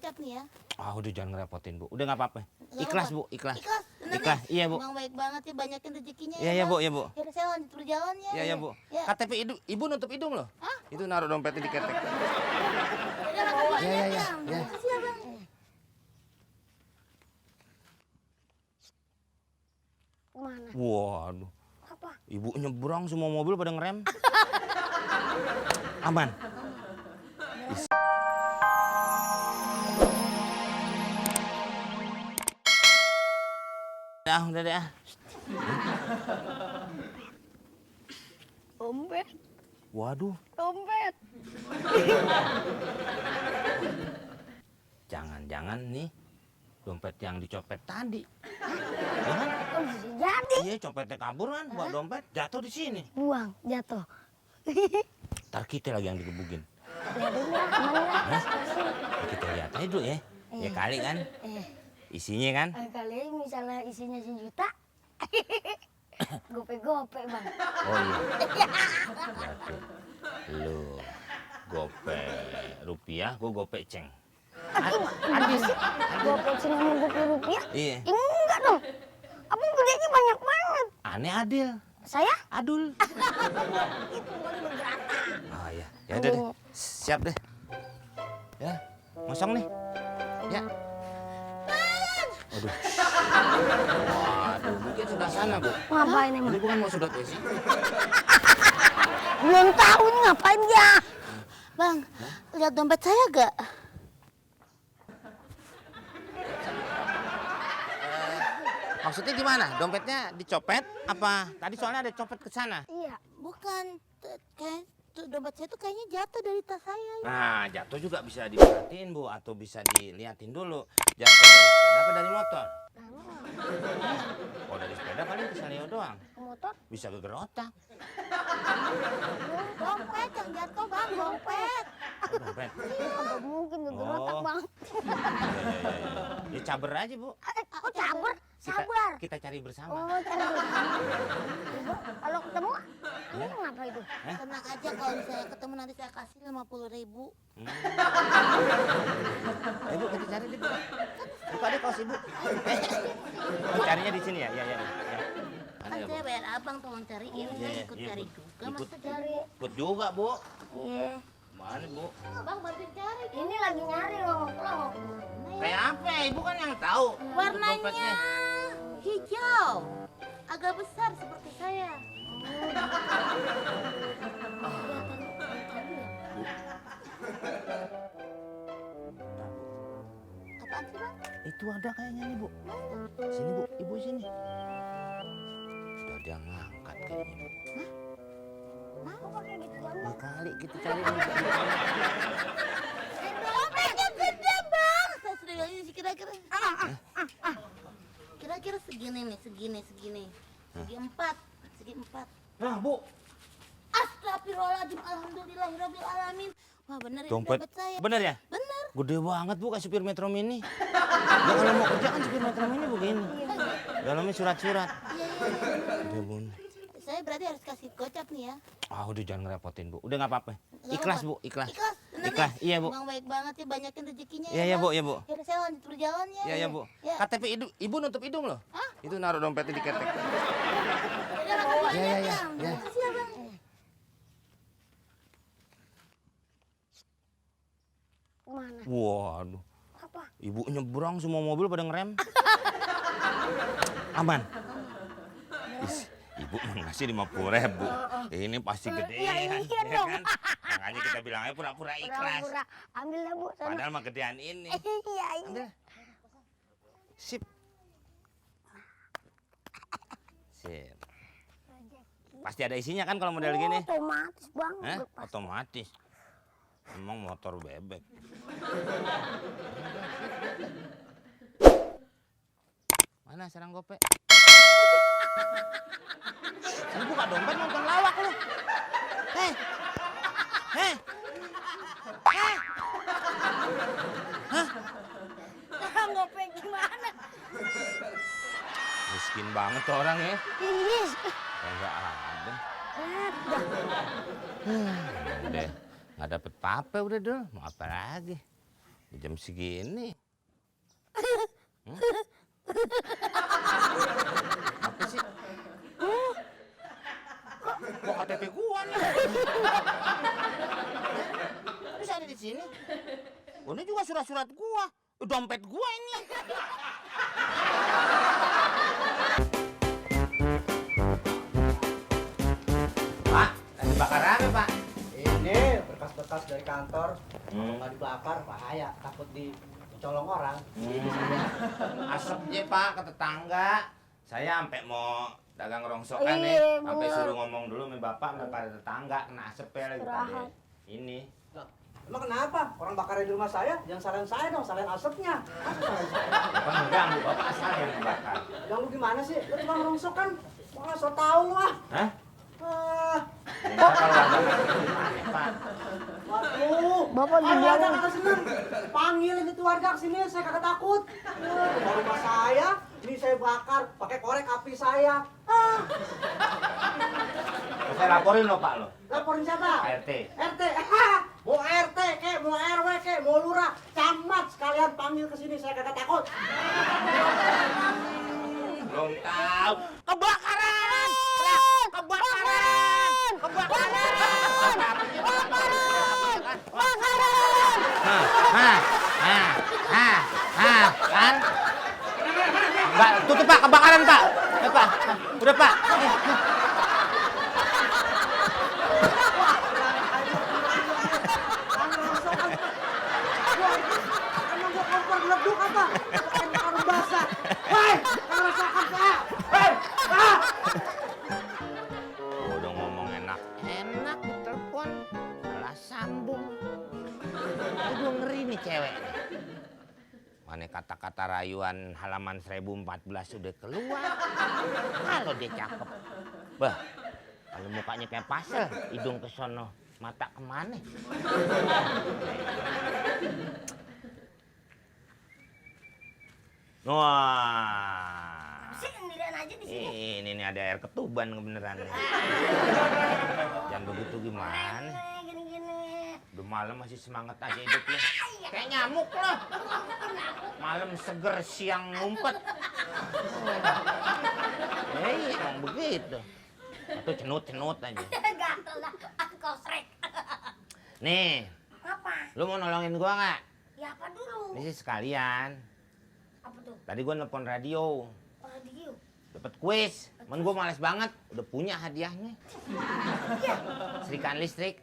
gocap nih ya. Ah, udah jangan ngerepotin, Bu. Udah nggak apa-apa. Ikhlas, Bu, ikhlas. Ikhlas, bener Ikhlas, nih? iya, Bu. Bang baik banget ya, banyakin rezekinya Iya, ya, iya, Bang. Bu, iya, Bu. Yaudah, saya lanjut perjalanan ya. Iya, iya, Bu. Ya. KTP Ibu nutup hidung loh. Hah? Itu naruh dompetnya di ketek. Yaudah, makasih banyak iya, ya. iya. Makasih ya, Bang. Mana? Waduh. Apa? Ibu nyebrang semua mobil pada ngerem. Aman. Udah deh. Dompet, Waduh, dompet. jangan-jangan nih dompet yang dicopet tadi. Ya kan? Oh, bisa jadi. Iya, copetnya kabur kan, buat dompet jatuh di sini. Buang, jatuh. Ntar kita lagi yang digebugin. Lihat dulu ya, kemana? Hah? Kita lihat aja dulu ya. Ya kali kan, isinya kan. Kali ini misalnya isinya 1 juta. Gope-gope, Bang. Oh iya. Berarti lu gope rupiah, gua gope ceng. Habis gope cuma gope rupiah? Iya. Enggak dong. Abang gedenya banyak banget. Aneh adil. Saya? Adul. Itu boleh bergerak. Oh iya. Ya udah deh. Siap deh. Ya, ngosong nih. Ya. Aduh. Waduh, mungkin sudah sana, Bu. Ngapain emang? Ini bukan mau sudah tesi. Belum tahu nih ngapain dia. Bang, lihat dompet saya gak? Maksudnya gimana? Dompetnya dicopet apa? Tadi soalnya ada copet ke sana. Iya. Bukan, kayak dompet saya tuh kayaknya jatuh dari tas saya. Nah, jatuh juga bisa diperhatiin, Bu, atau bisa diliatin dulu. Jatuh dari sepeda apa dari motor? Oh, dari sepeda paling bisa Leo doang. Ke motor? Bisa geger otak. Dompet yang jatuh, Bang, dompet. Dompet. Enggak mungkin gerotak, Oh. Bang. Ya caber aja, Bu. Oh, sabar, sabar. Kita cari bersama. Oh, cari bersama. Kalau ketemu, ini ngapa itu? Tenang aja, kalau misalnya ketemu nanti saya kasih 50.000. Ibu, kita cari deh, Bu. Buka deh kaos Ibu. Oh, carinya di sini ya? Ya, ya, ya. Mana Kan ya, Bu? saya bayar abang tolong cariin, Iya, saya iya, ikut iya, cari Bu. juga. Ikut. Masa cari? Ikut juga, Bu. Iya. Mana, Bu? Bang, bantuin cari. Ini lagi nyari loh, pulang. Kayak apa? Ibu kan yang tahu. Warnanya Dompetnya. hijau, agak besar seperti saya. Apaan sih, Bang? Itu ada kayaknya nih, Bu. Sini, Bu. Ibu sini. Udah ada yang ngangkat kayaknya, Bu. Kenapa pakai gitu, Bang? Ya kali kita cari. Dompetnya gede, Bang. Saya sudah lihat ini kira-kira. Kira-kira segini nih, segini. Segi 4. Nah, Bu. Astagfirullahaladzim, alhamdulillahirabbil alamin. Wah, bener ya Dompet. dompet saya. Bener ya? Bener. Gede banget, Bu, kayak supir Metro Mini. Ya kalau mau kerja kan supir Metro Mini begini. Dalamnya surat-surat. Iya. Udah, Bu. Saya berarti harus kasih gocap nih ya. Ah, udah jangan ngerepotin, Bu. Udah nggak apa-apa. Ikhlas, Bu, ikhlas. Ikhlas, bener Ikhlas, nih? iya, Bu. Bang baik banget ya, banyakin rezekinya Iya, iya, Bang. Bu, iya, Bu. Yaudah, saya lanjut perjalanan ya. Iya, iya, Bu. Ya. KTP Ibu nutup hidung loh. Hah? Itu naruh dompetnya di ketek. Yaudah, makasih banyak iya, ya. iya. Makasih ya, Bang. Kemana? Waduh. Apa? Ibu nyebrang semua mobil pada ngerem. Aman. Is, Ibu ngasih 50.000. Ini pasti gede. Iya, iya ya dong. kan? Makanya kita bilang aja pura-pura ikhlas. Pura-pura. Ambil lah, Bu. Sana. Padahal mah gedean ini. Iya, iya. Ambil. Sip. Sip. Pasti ada isinya kan kalau model gini? Otomatis, Bang. Hah? Lepas. Otomatis. Emang motor bebek. Mana sarang gope? Lu buka dompet nonton lawak lu. Heh. Heh. Heh. Hah? Gope gimana? Miskin banget tuh orang ya. Ih, Kayak nggak ada. dah. Udah nggak dapet apa udah dul. Mau apa lagi? Jam segini. Apa sih? Kok KTP gua nih? Bisa ada di sini. Ini juga surat-surat gua. Dompet gua ini. Pak, lagi bakar apa, Pak? Ini berkas-berkas dari kantor. Kalau nggak dibakar bahaya, takut dicolong orang. Asapnya, Pak, ke tetangga. Saya sampai mau dagang rongsokan nih, Iya, sampai bener. suruh ngomong dulu sama bapak, sama pada tetangga kena asapnya lagi pada Istirahat. ini. Loh, emang kenapa? Orang bakarnya di rumah saya, jangan salahin saya dong, salahin asapnya. Masa salahin saya? Bapak mengganggu, bapak asal yang membakar. Yang lu gimana sih? Lu cuma ngerongsok kan? Wah, so tau lu ah. Hah? Ah, Ya, kalau ada gimana, Pak? waduh. Bapak Ayo, dibilang- warga kagak seneng. Panggil itu warga kesini, saya kagak takut. Ke rumah saya, ini saya bakar, pakai korek api saya. Ah, Saya laporin loh, Pak, lo. laporin siapa? RT. RT, mau RT kek, mau RW kek, mau lurah, camat sekalian panggil ke sini, saya kagak takut. Belum tahu. Kebakaran! Teriak, kebakaran! Kebakaran! Kan? Enggak, tutup, Pak, kebakaran, Pak. Udah, Pak. Udah, Pak. Emang gua kompor geleduk apa? Pakai karung basah. Hei, kalau rasakan Pak. Hei, ah! Udah ngomong enak di telepon, salah sambung. Udah ngeri nih cewek. Mana kata-kata rayuan halaman 1014 udah keluar. Kalau dia cakep. Bah, kalau mukanya kayak pasel, hidung ke sono, mata kemana? Wah. Sih sendirian aja di sini. Ini nih ada air ketuban kebeneran nih. Jangan begitu gimana? Gini-gini. Udah malam masih semangat aja hidupnya. Kayak nyamuk loh. Malam seger, siang ngumpet. Emang begitu. Atau cenut-cenut aja. Gatel dah, aku kosrek. Nih, Apa? lu mau nolongin gua nggak? Ya apa dulu? Ini sih sekalian. Apa tuh? Tadi gua nelpon radio. Radio. Dapat kuis. Men gua males banget. Udah punya hadiahnya. Setrikaan listrik.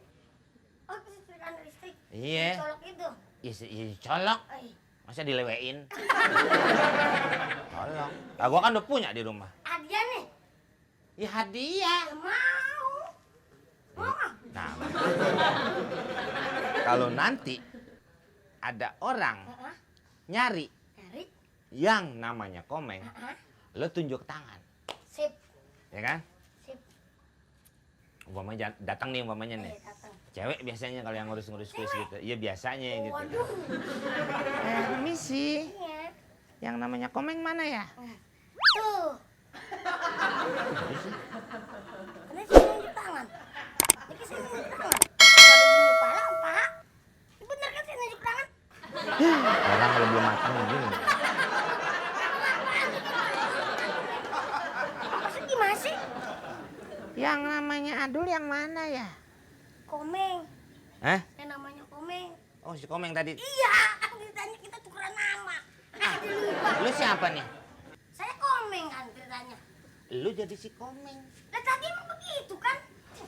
Oh, kesetrikaan listrik. Iya. Colok itu. Iya, colok. Ay, Masa dilewein? Tolong. Lah gua kan udah punya di rumah. hadiah nih. Ya hadiah. Ya mau. Mau ah. Nah, kalau nanti ada orang Heeh. nyari Cari. yang namanya Komeng, Heeh. lo tunjuk tangan, Sip. ya kan? Sip. Umpamanya datang nih umpamanya nih. Datang. Cewek biasanya kalau yang ngurus-ngurus kuis gitu. Iya biasanya gitu. Waduh. Misi, Iya. yang namanya Komeng mana ya? Tuh. Ini saya nunjuk tangan. Ini saya nunjuk tangan. Kalau ibu kepala, Pak. Bener kan saya nunjuk tangan? Orang kalau belum matang begini. Maksud gimana sih? Yang namanya Adul yang mana ya? Komeng. Hah? Yang namanya Komeng. Oh si Komeng tadi. Iya, ceritanya kita tukeran nama. Aduh, lupa. Lu siapa nih? Saya Komeng kan ceritanya. Lu jadi si Komeng. Lah tadi emang begitu kan?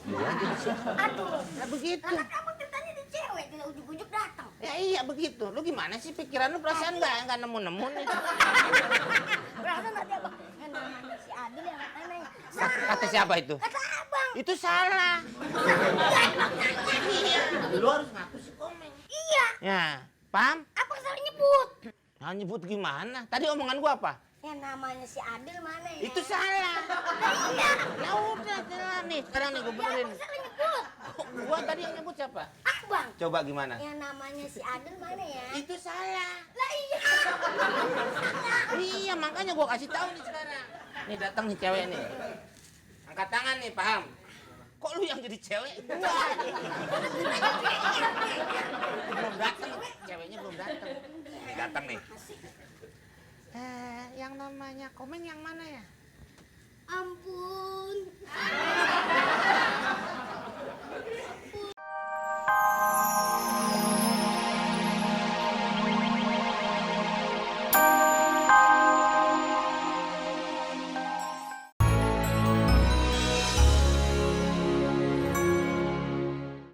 Gua jadi si Aduh. Lah begitu. Lah kan kamu ceritanya di cewek, tidak ujuk-ujuk datang. Ya iya begitu. Lu gimana sih pikiran lu perasaan nggak nemu-nemu nih. Berasa nanti abang yang namanya si Adil yang katanya. Kata siapa itu? Kata abang. Itu salah. Iya, emang nanya. Iya. Lu harus ngaku si Komeng. Iya. Ya, paham? Abang salah nyebut. Nah, nyebut gimana? Tadi omongan gua apa? Yang namanya si Adil mana ya? Itu salah. Iya. Ya udah, jalan nih. Sekarang nih gua Ya, benerin. abang salah nyebut. Gua tadi yang nyebut siapa? Abang. Coba gimana? Yang namanya si Adil mana ya? Itu salah. Lah iya. Iya, makanya gua kasih tahu nih sekarang. Nih datang nih cewek nih. Angkat tangan nih, paham? Kok lu yang jadi cewek? Belum datang, ceweknya belum datang. Datang nih. Yang namanya Komeng yang mana ya? Ampun.